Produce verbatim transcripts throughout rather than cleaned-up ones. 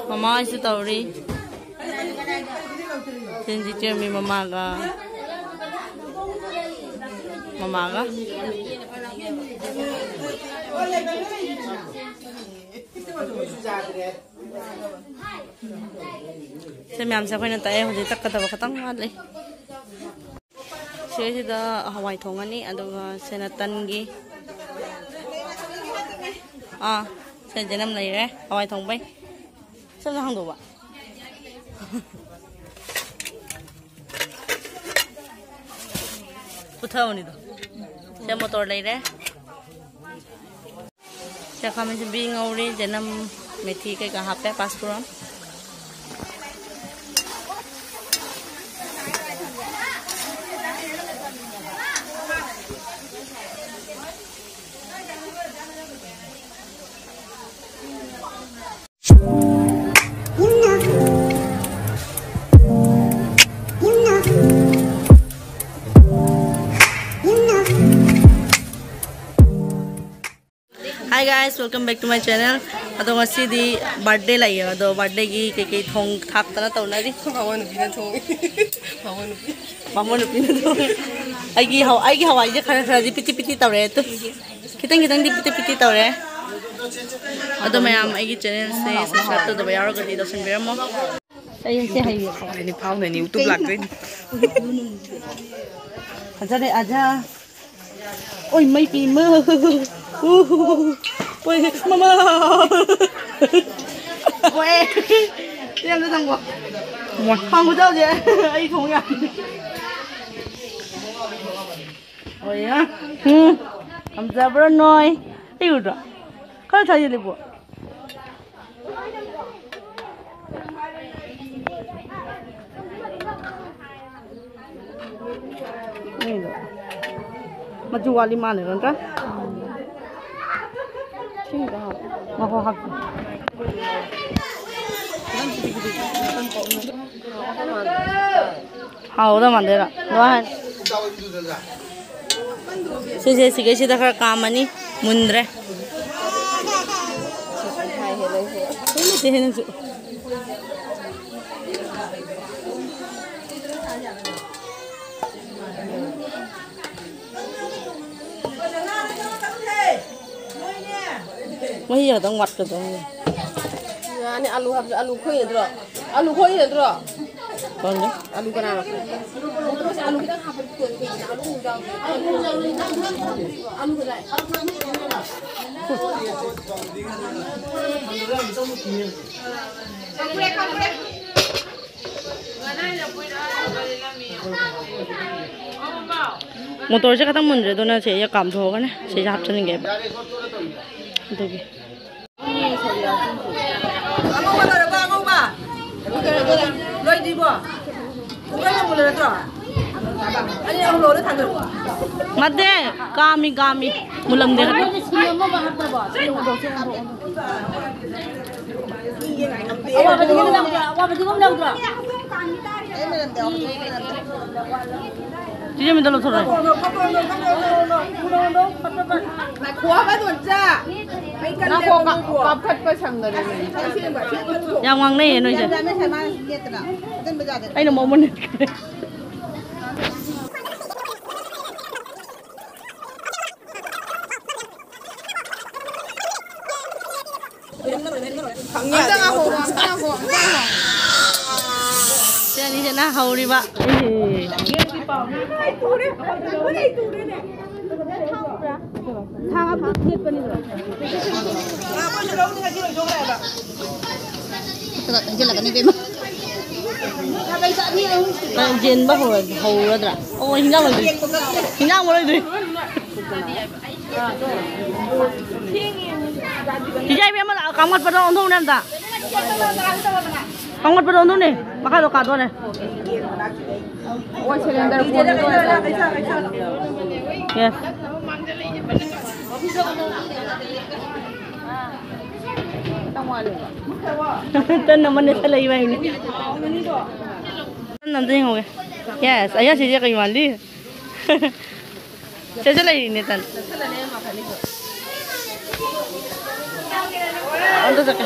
ꯃꯃꯥ ꯍꯣꯏꯁꯨ ꯇꯧꯔꯤ꯫ ꯆꯦꯟꯖꯤ ꯆꯦꯟꯕꯤ ꯃꯃꯥꯒ ꯃꯃꯥꯒ꯫ ꯁꯤ ꯃꯌꯥꯝꯁꯦ ꯑꯩꯈꯣꯏꯅ ꯇꯛꯑꯦ꯫ ꯍꯧꯖꯤꯛ ꯇꯛꯀꯗꯕ ꯈꯇꯪ ꯋꯥꯠꯂꯤ꯫ ꯁꯤꯁꯤꯗ ꯍꯋꯥꯏ ꯊꯣꯡꯉꯅꯤ, ꯑꯗꯨꯒ ꯁꯤꯅ ꯇꯟꯒꯤ꯫ ꯑꯥ, ꯁꯤꯅ ꯖꯅꯝ ꯂꯩꯔꯦ ꯍꯋꯥꯏ ꯊꯣꯡꯕꯩ꯫ ꯁꯣꯝꯗ ꯍꯥꯡꯗꯣꯛꯄ꯫ ꯄꯨꯊꯕꯅꯤꯗꯣ꯫ ꯁꯤꯗ ꯃꯣꯇꯣꯔ ꯂꯩꯔꯦ꯫ ꯁꯤꯗ ꯈꯥꯃꯦꯟ ꯑꯁꯤꯟꯕꯤ ꯉꯧꯔꯤ, ꯖꯅꯝ, ꯃꯦꯊꯤ ꯀꯩꯀꯥ ꯍꯥꯞꯄꯦ, ꯄꯥꯁꯄꯨꯔꯟ꯫ Hi guys, welcome back to my channel. ꯑꯗꯣ ꯉꯁꯤꯗꯤ ꯕꯥꯔꯗꯦ ꯂꯩꯌꯦ꯫ ꯑꯗꯣ ꯕꯥꯔꯗꯦꯒꯤ ꯀꯩꯀꯩ ꯊꯣꯡ ꯊꯥꯛꯇꯅ ꯇꯧꯅꯔꯤ꯫ ꯕꯥꯃꯣꯟ ꯅꯨꯄꯤꯅ ꯊꯣꯡꯉꯤ꯫ ꯕꯥꯃꯣꯟ ꯅꯨꯄꯤ꯫ ꯕꯥꯃꯣꯟ ꯅꯨꯄꯤꯅ ꯊꯣꯡꯉꯤ꯫ ꯑꯩꯒꯤ ꯍꯋꯥ-, ꯑꯩꯒꯤ ꯍꯋꯥꯏꯁꯦ ꯈꯔ ꯈꯔꯗꯤ ꯄꯤꯇꯤ ꯄꯤꯇꯤ ꯇꯧꯔꯦ꯫ ꯑꯗꯨ ꯈꯤꯇꯪ ꯈꯤꯇꯪꯗꯤ ꯄꯤꯇꯤ ꯄꯤꯇꯤ ꯇꯧꯔꯦ꯫ ꯑꯗꯣ ꯃꯌꯥꯝ ꯑꯩꯒꯤ ꯆꯦꯅꯦꯜꯁꯦ ꯁꯕꯁꯀ꯭ꯔꯥꯏꯕ ꯇꯧꯗꯕ ꯌꯥꯎꯔꯒꯗꯤ ꯇꯧꯁꯟꯕꯤꯔꯝꯃꯣ꯫ ꯑꯩ ꯁꯤ ꯍꯩꯌꯦ꯫ ꯐꯥꯎꯅꯅꯤ, ꯐꯥꯎꯅꯅꯤ, YouTube ꯂꯥꯛꯇꯣꯏꯅꯤ꯫ ꯐꯖꯔꯦ ꯑꯖꯥ꯫ ꯑꯣꯏ ꯃꯩ ꯄꯤꯃ꯫ ꯎ꯫ ꯑꯣꯏ ꯃꯃꯥ꯫ ꯑꯣꯏ꯫ ꯁꯤ ꯑꯝꯇ ꯊꯝꯈꯣ꯫ ꯃꯣꯏ꯫ ꯍꯥꯡꯕ ꯆꯥꯎꯁꯦ꯫ ꯑꯩ ꯊꯣꯡ ꯌꯥꯅꯤ꯫ ꯑꯣꯏꯌꯥ꯫ ꯎꯝ꯫ ꯉꯝꯖꯕ꯭ꯔꯥ ꯅꯣꯏ? ꯑꯩ ꯎꯗ꯭ꯔꯣ? ꯈꯔ ꯊꯥꯖꯤꯜꯂꯤꯕꯣ? ꯃꯆꯨ ꯋꯥꯠꯂꯤ ꯃꯥꯜꯂꯦ ꯅꯠꯇ꯭ꯔꯥ? ꯏꯁꯤꯡꯗ ꯍꯥꯞꯄꯣ꯫ ꯉꯥꯏꯈꯣ, ꯍꯥꯞꯀꯦ꯫ ꯍꯥꯎꯒꯗꯧ ꯃꯥꯟꯗꯦꯔ꯫ ꯂꯣꯏ ꯍꯥꯏ꯫ ꯁꯤꯁꯦ ꯁꯤꯒꯩꯁꯤꯗ ꯈꯔ ꯀꯥꯝꯃꯅꯤ꯫ ꯃꯨꯟꯗ꯭ꯔꯦ꯫ ꯅꯠꯇꯦꯍꯦ ꯅꯪꯁꯨ꯫ ꯃꯍꯤ ꯈꯛꯇꯪ ꯋꯥꯠꯀꯗꯧꯅꯤ꯫ ꯌꯥꯅꯤ, ꯑꯂꯨ ꯍꯥꯞꯄꯁꯨ꯫ ꯑꯂꯨ ꯈꯣꯏ ꯅꯠꯇ꯭ꯔꯣ? ꯑꯂꯨ ꯈꯣꯏ ꯅꯠꯇ꯭ꯔꯣ? ꯈꯪꯗꯦ꯫ ꯑꯂꯨ ꯀꯅꯥꯅꯣ? ꯑꯂꯨ ꯈꯤꯇꯪ ꯍꯥꯞꯄꯗꯤ ꯊꯣꯡꯉꯦ ꯀꯩꯅꯣ꯫ ꯑꯂꯨ ꯈꯣꯏ ꯌꯥꯎꯗꯦ꯫ ꯑꯂꯨ ꯈꯤꯇꯪ ꯍꯥꯞꯄꯗꯤ ꯊꯣꯡꯉꯦ ꯀꯩꯅꯣ꯫ ꯑꯂꯨ ꯈꯤꯇꯪ꯫ ꯃꯣꯇꯣꯔꯁꯦ ꯈꯇꯪ ꯃꯨꯟꯗ꯭ꯔꯦ, ꯑꯗꯨꯅ ꯁꯤꯁꯦ ꯀꯥꯝꯊꯣꯛꯑꯒꯅꯦ ꯁꯤꯁꯦ ꯍꯥꯞꯆꯤꯟꯒꯦꯕ꯫ ꯑꯗꯨꯒꯤ꯫ ꯑꯉꯧꯕ ꯂꯣꯏꯔꯕ, ꯑꯉꯧꯕ? ꯂꯣꯏꯗ꯭ꯔꯤꯕꯣ? ꯄꯨꯡ ꯑꯃ ꯂꯣꯏꯔꯗ꯭ꯔꯣ? ꯑꯅꯤ ꯑꯍꯨꯝ ꯂꯣꯏꯔ ꯊꯥꯡꯗꯣꯔꯛꯑꯣ꯫ ꯅꯠꯇꯦ, ꯀꯥꯝꯃꯤ, ꯀꯥꯝꯃꯤ꯫ ꯃꯨꯜꯂꯝꯗꯦ ꯈꯇꯪ꯫ ꯑꯋꯥꯕꯗꯤ ꯂꯧꯗ꯭ꯔꯣ? ꯑꯋꯥꯕꯗꯤ ꯑꯃ ꯂꯧꯗ꯭ꯔꯣ? ꯆꯤꯆꯦ, ꯃꯤꯗ ꯂꯧꯊꯣꯔꯛꯑꯣ꯫ ꯉꯥꯏꯈꯣ ꯍꯥꯏꯕ, ꯗꯣꯟꯆꯥ꯫ ꯃꯩ ꯀꯜꯂꯦ, ꯉꯥꯏꯈꯣ, ꯀꯥ-, ꯃꯣꯏꯕꯨ꯫ ꯀꯥꯞꯊꯠꯄ ꯁꯪꯗꯔꯦꯅꯦ꯫ ꯑꯁꯦꯡꯕ, ꯑꯁꯦꯡꯕ ꯄꯨꯊꯣꯛꯑꯣ꯫ ꯌꯥꯝ ꯉꯥꯡꯅꯩꯌꯦ ꯅꯣꯏꯁꯦ꯫ ꯃꯦꯠꯇꯅ꯫ ꯑꯩꯅ ꯃꯑꯣꯡ ꯃꯨꯟꯅ ꯑꯝꯇ ꯉꯥꯏꯈꯣ, ꯑꯝꯇ ꯉꯥꯏꯈꯣ, ꯑꯝꯇ ꯉꯥꯏꯈꯣ꯫ ꯁꯤ ꯑꯅꯤꯁꯤꯅ ꯍꯧꯔꯤꯕ꯫ ꯊꯥꯡ ꯑꯝꯇ ꯊꯦꯠꯄꯅꯤꯗꯣ꯫ ꯍꯩꯖꯤꯜꯂꯛꯀꯅꯤ ꯏꯕꯦꯝꯃ꯫ ꯌꯦꯟꯕ ꯍꯧꯔ-, ꯍꯧꯔꯗ꯭ꯔꯥ? ꯑꯣ, ꯍꯤꯟꯖꯥꯡ ꯂꯣꯏꯗ꯭ꯔꯤ꯫ ꯍꯤꯟꯖꯥꯡ ꯂꯣꯏꯗ꯭ꯔꯤ꯫ ꯆꯤꯆꯦ, ꯏꯕꯦꯝꯃ, ꯀꯥꯝꯈꯠꯄꯗꯣ ꯑꯣꯟꯊꯣꯛꯎꯅꯦ ꯑꯝꯇ꯫ ꯀꯥꯝꯈꯠꯄꯗꯣ ꯑꯣꯟꯊꯣꯛꯎꯅꯦ꯫ ꯃꯈꯥꯗꯣ ꯀꯥꯗꯣꯔꯦ꯫ ꯑꯣ, ꯁꯤꯂꯤꯟꯗꯔ ꯄꯨꯔꯤꯗꯣ ꯑꯣꯏꯔꯦ꯫ Yes꯫ ꯇꯟ ꯑꯃ ꯅꯦꯠꯁꯜꯂꯛꯏꯕ ꯍꯥꯏꯅꯦ꯫ ꯇꯟ ꯑꯝꯇ ꯌꯦꯡꯍꯧꯒꯦ꯫ Yes, ꯑꯌꯥ, ꯁꯤꯁꯦ ꯀꯩ ꯃꯥꯜꯂꯤ? ꯆꯦ, ꯆꯦ ꯂꯩꯔꯤꯅꯦ ꯇꯟ꯫ ꯑꯝꯇ ꯆꯠꯀꯦ꯫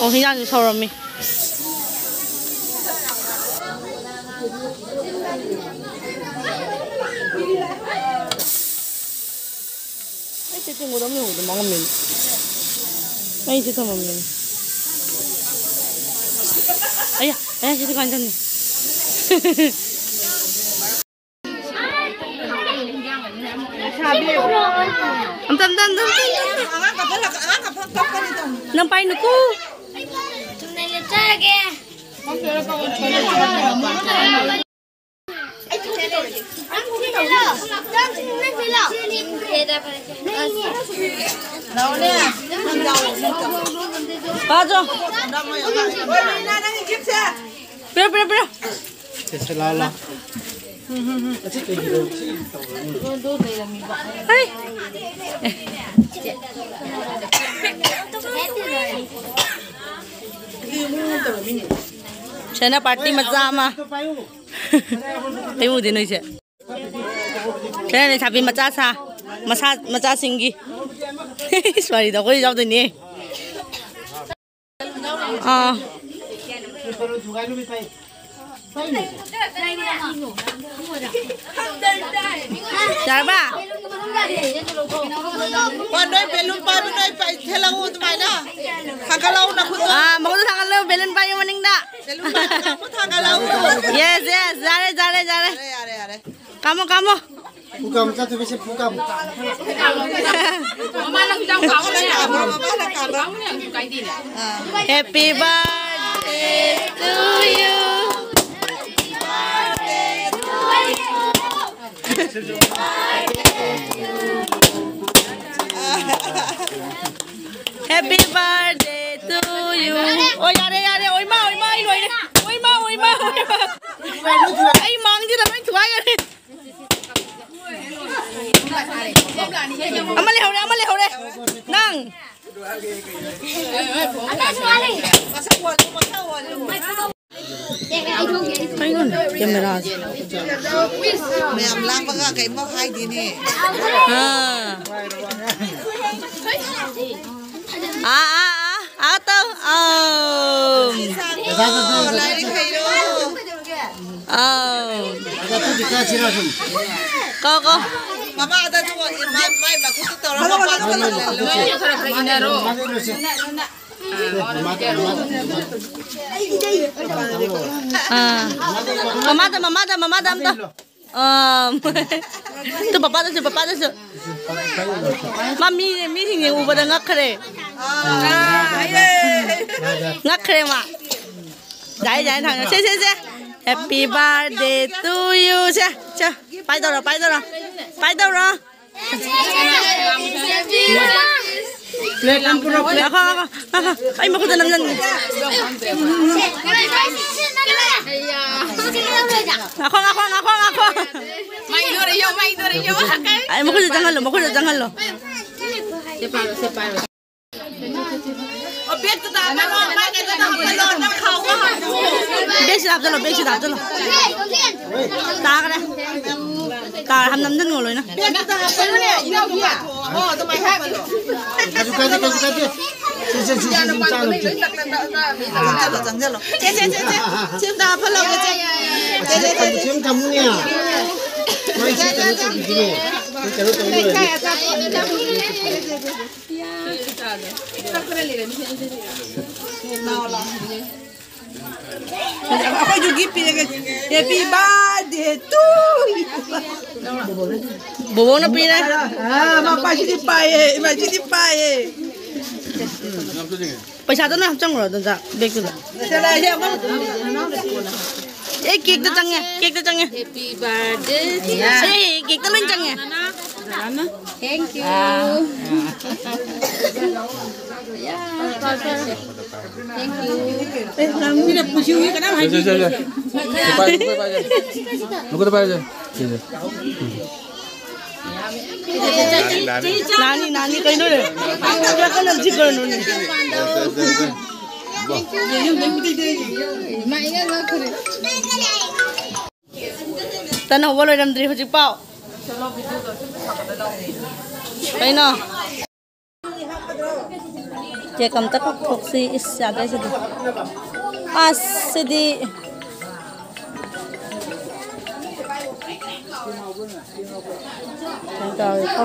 ꯑꯣ, ꯍꯤꯟꯖꯥꯡꯁꯨ ꯁꯧꯔꯝꯃꯤ꯫ ꯑꯩ ꯆꯦ ꯇꯦꯡꯀꯣꯠ ꯑꯃ ꯌꯧꯕꯗꯣ ꯃꯥꯡꯉꯝꯃꯦꯅꯦ꯫ ꯑꯩ ꯁꯤ ꯊꯝꯃꯝꯃꯦꯅꯦ꯫ ꯑꯌꯥ, ꯑꯌꯥ, ꯁꯤꯗꯤ ꯀꯃꯥꯏꯅ ꯊꯝꯅꯤ? ꯑꯝꯇ, ꯑꯝꯇ, ꯑꯝꯇ, ꯑꯝꯇ, ꯑꯝꯇ꯫ ꯅꯪ ꯄꯥꯏꯅꯨꯀꯣ꯫ ꯆꯨꯝꯅ ꯂꯦꯞꯆꯔꯒꯦ꯫ ꯄꯥꯖꯣ꯫ ꯄꯤꯔꯣ, ꯄꯤꯔꯣ, ꯄꯤꯔꯣ꯫ ꯁꯦ, ꯁꯦ, ꯂꯥꯎ, ꯂꯥꯎ꯫ ꯍꯩ꯫ ꯁꯦꯅ ꯄꯥꯔꯇꯤ ꯃꯆꯥ ꯑꯃ꯫ ꯑꯩ ꯎꯗꯦ ꯅꯣꯏꯁꯦ꯫ ꯁꯦꯅ ꯂꯩꯁꯥꯕꯤ ꯃꯆꯥ ꯁꯥ꯫ ꯃꯁꯥ, ꯃꯆꯥꯁꯤꯡꯒꯤ꯫ ꯁ꯭ꯋꯥꯔꯤꯗꯣ ꯑꯩꯈꯣꯏ ꯌꯥꯎꯗꯣꯏꯅꯦ꯫ ꯑꯥ꯫ ꯌꯥꯔꯕ? ꯑꯣ, ꯅꯣꯏ ꯕꯦꯂꯨꯟ ꯄꯥꯏꯕ ꯅꯣꯏ ꯄꯥꯏ-, ꯊꯦꯜꯂꯛꯎ ꯑꯗꯨꯃꯥꯏꯅ꯫ ꯊꯥꯡꯒꯠꯂꯛꯎ ꯅꯈꯨꯠꯇꯣ꯫ ꯑꯥ, ꯃꯈꯨꯠꯇꯣ ꯊꯥꯡꯒꯠꯂꯨ, ꯕꯦꯂꯨꯟ ꯄꯥꯏꯌꯨ ꯃꯅꯤꯡꯗ꯫ ꯕꯦꯂꯨꯟ ꯄꯥꯏꯕ ꯅꯈꯨꯠ ꯊꯥꯡꯒꯠꯂꯛꯎ꯫ Yes, yes, ꯌꯥꯔꯦ, ꯌꯥꯔꯦ, ꯌꯥꯔꯦ, ꯌꯥꯔꯦ꯫ ꯌꯥꯔꯦ, ꯌꯥꯔꯦ, ꯌꯥꯔꯦ꯫ ꯀꯥꯝꯃꯣ, ꯀꯥꯝꯃꯣ꯫ ꯄꯨꯀꯥꯝ ꯆꯥꯗꯣꯏꯕꯁꯦ ꯄꯨꯀꯥꯝ꯫ ꯃꯃꯥꯅ ꯈꯤꯇꯪ ꯀꯥꯝꯃꯣꯅꯦ꯫ ꯃꯃꯥꯅ ꯀꯥꯝꯃꯣ꯫ ꯀꯥꯝꯃꯣꯅꯦ, ꯀꯩꯁꯨ ꯀꯥꯏꯗꯦꯅꯦ꯫ ꯑꯥ꯫ Happy birthday to you. Happy birthday to you. ꯑꯣ, ꯌꯥꯔꯦ, ꯌꯥꯔꯦ꯫ ꯑꯣꯏꯃꯥ, ꯑꯣꯏꯃꯥ, ꯑꯩ ꯂꯣꯏꯔꯦ꯫ ꯑꯣꯏꯃꯥ, ꯑꯣꯏꯃꯥ, ꯑꯣꯏꯃꯥ꯫ ꯑꯩ ꯃꯥꯡꯁꯤꯗ ꯂꯣꯏ ꯊꯨꯒꯥꯏꯈ꯭ꯔꯦ꯫ ꯑꯃ ꯂꯩꯍꯧꯔꯦ, ꯑꯃ ꯂꯩꯍꯧꯔꯦ꯫ ꯅꯪ꯫ ꯀꯩꯅꯣ? ꯀꯦꯃꯦꯔꯥꯁꯦ꯫ ꯃꯌꯥꯝ ꯂꯥꯡꯕꯒ ꯀꯩꯝꯐꯥꯎ ꯍꯥꯏꯗꯦꯅꯦ꯫ ꯑꯥ꯫ ꯑꯥ, ꯑꯥ, ꯑꯥ, ꯑꯥ, ꯇꯧ꯫ ꯑꯧ꯫ ꯂꯥꯏꯔꯤꯛ ꯍꯩꯔꯣ꯫ ꯑꯧ꯫ ꯀꯣ, ꯀꯣ꯫ ꯃꯃꯥꯗ ꯑꯗꯨ ꯃꯥꯏ ꯃꯈꯨꯠꯇ ꯇꯧꯔꯒ ꯃꯄꯥꯗ ꯈꯔ ꯈꯔ ꯏꯟꯅꯔꯣ꯫ ꯑꯥ꯫ ꯃꯃꯥꯗ, ꯃꯃꯥꯗ, ꯃꯃꯥꯗ ꯑꯝꯇ꯫ ꯑꯥ꯫ ꯇꯨ ꯄꯄꯥꯗꯁꯨ, ꯄꯄꯥꯗꯁꯨ꯫ ꯃꯥ ꯃꯤ, ꯃꯤꯁꯤꯡꯁꯦ ꯎꯕꯗ ꯉꯛꯈ꯭ꯔꯦ꯫ ꯉꯛꯈ꯭ꯔꯦ ꯃꯥ꯫ ꯌꯥꯏ, ꯌꯥꯏ, ꯊꯥꯡꯅ꯫ ꯁꯦ, ꯁꯦ, ꯁꯦ꯫ Happy birthday to you꯫ ꯁꯦ, ꯁꯦ꯫ ꯄꯥꯏꯗꯧꯔꯣ, ꯄꯥꯏꯗꯧꯔꯣ꯫ ꯄꯥꯏꯗꯧꯔꯣ꯫ ꯄ꯭ꯂꯦꯠ ꯑꯃ ꯄꯨꯔꯛꯑꯣ, ꯄ꯭ꯂꯦꯠ꯫ ꯉꯥꯏꯈꯣ, ꯉꯥꯏꯈꯣ, ꯉꯥꯏꯈꯣ꯫ ꯑꯩ ꯃꯈꯨꯠꯇ ꯅꯝꯖꯟꯒꯦ꯫ ꯉꯥꯏꯈꯣ, ꯉꯥꯏꯈꯣ, ꯉꯥꯏꯈꯣ, ꯉꯥꯏꯈꯣ꯫ ꯃꯩꯗꯣꯔꯦ ꯌꯣ, ꯃꯩꯗꯣꯔꯦ ꯌꯣ꯫ ꯑꯩ ꯃꯈꯨꯠꯇ ꯆꯪꯍꯜꯂꯣ, ꯃꯈꯨꯠꯇ ꯆꯪꯍꯜꯂꯣ꯫ ꯁꯦ ꯄꯥꯏꯔꯣ, ꯁꯦ ꯄꯥꯏꯔꯣ꯫ ꯑꯣ, ꯕꯦꯛꯇꯨꯗ ꯍꯥꯞꯆꯜꯂꯣ, ꯕꯦꯛꯇꯨꯗ ꯍꯥꯞꯆꯜꯂꯣ, ꯅꯪ ꯈꯥꯎꯗ ꯍꯥꯞꯄꯣ꯫ ꯕꯦꯛꯁꯤꯗ ꯍꯥꯞꯆꯜꯂꯣ, ꯕꯦꯛꯁꯤꯗ ꯍꯥꯞꯆꯜꯂꯣ꯫ ꯇꯥꯈ꯭ꯔꯦ꯫ ꯇꯥꯔꯦ, ꯍꯥꯞ ꯅꯝꯖꯟꯈꯣ ꯂꯣꯏꯅ꯫ ꯕꯦꯛꯇꯨꯗ ꯍꯥꯞꯆꯜꯂꯣꯅꯦ, ꯏꯅꯥꯎꯅꯨꯄꯥ꯫ ꯑꯣ, ꯑꯗꯨꯃꯥꯏꯅ ꯍꯥꯞꯆꯜꯂꯣ꯫ ꯀꯩꯁꯨ ꯀꯥꯏꯗꯦ, ꯀꯩꯁꯨ ꯀꯥꯏꯗꯦ꯫ ꯁꯦ, ꯁꯦ, ꯁꯦ, ꯁꯦ, ꯁꯦ, ꯆꯥꯔꯣ, ꯁꯦ꯫ ꯆꯪꯁꯜꯂꯣ, ꯆꯪꯁꯜꯂꯣ꯫ ꯁꯦ, ꯁꯦ, ꯁꯦ, ꯁꯦ꯫ ꯁꯤ ꯑꯝꯇ ꯍꯥꯞꯐꯜꯂꯣꯒꯦ, ꯁꯦ꯫ ꯁꯦ, ꯁꯦ, ꯁꯦ, ꯁꯦ꯫ ꯁꯤ ꯑꯝꯇ ꯊꯝꯃꯨꯅꯦ꯫ ꯃꯣꯏ ꯁꯤ ꯀꯩꯅꯣ ꯇꯧꯕꯤꯗꯨꯅꯦ꯫ ꯁꯤ ꯀꯩꯅꯣ ꯇꯧꯕꯤꯔꯣꯏꯅꯦ꯫ ꯑꯩꯈꯣꯏꯁꯨ ꯒꯤꯐ ꯄꯤꯔꯒꯦ꯫ Happy birthday to you꯫ ꯕꯣꯕꯣꯅ ꯄꯤꯔꯦ꯫ ꯑꯥ, ꯃꯄꯥꯁꯤꯗꯤ ꯄꯥꯏꯌꯦ, ꯏꯃꯥꯁꯤꯗꯤ ꯄꯥꯏꯌꯦ꯫ ꯄꯩꯁꯥꯗꯣ ꯅꯪ ꯍꯥꯞꯆꯟꯈ꯭ꯔꯣ ꯑꯗꯨꯗ, ꯕꯦꯛꯇꯨꯗ꯫ ꯑꯦ, ꯀꯦꯛꯇ ꯆꯪꯉꯦ, ꯀꯦꯛꯇ ꯆꯪꯉꯦ꯫ Happy birthday꯫ ꯑꯦ, ꯀꯦꯛꯇ ꯂꯣꯏ ꯆꯪꯉꯦ꯫ Thank you꯫ ꯁꯦ, ꯁꯦ, ꯁꯦ, ꯁꯦ꯫ ꯄꯥꯏ, ꯄꯥꯏ, ꯄꯥꯏ, ꯄꯥꯏ꯫ ꯃꯈꯨꯠꯇ ꯄꯥꯏ, ꯁꯦ꯫ ꯁꯦ, ꯁꯦ꯫ ꯅꯥꯅꯤ, ꯅꯥꯅꯤ, ꯀꯩꯅꯣꯅꯦ? ꯀꯟꯅ ꯆꯤꯛꯀꯅꯨꯅꯦ꯫ ꯁꯦ, ꯁꯦ, ꯁꯦ, ꯁꯦ꯫ ꯃꯥ ꯏꯉꯛ ꯉꯛꯈ꯭ꯔꯦ꯫ ꯇꯟ ꯍꯧꯕ ꯂꯣꯏꯔꯝꯗ꯭ꯔꯤ ꯍꯧꯖꯤꯛꯐꯥꯎ꯫ ꯀꯩꯅꯣ? ꯀꯦꯛ ꯑꯝꯇ ꯀꯛꯊꯣꯛꯁꯤ꯫ ꯏꯁ, ꯌꯥꯗ꯭ꯔꯦ ꯁꯤꯗꯤ꯫ ꯑꯁ, ꯁꯤꯗꯤ꯫ ꯀꯩꯅꯣ ꯇꯧꯔꯦꯀꯣ꯫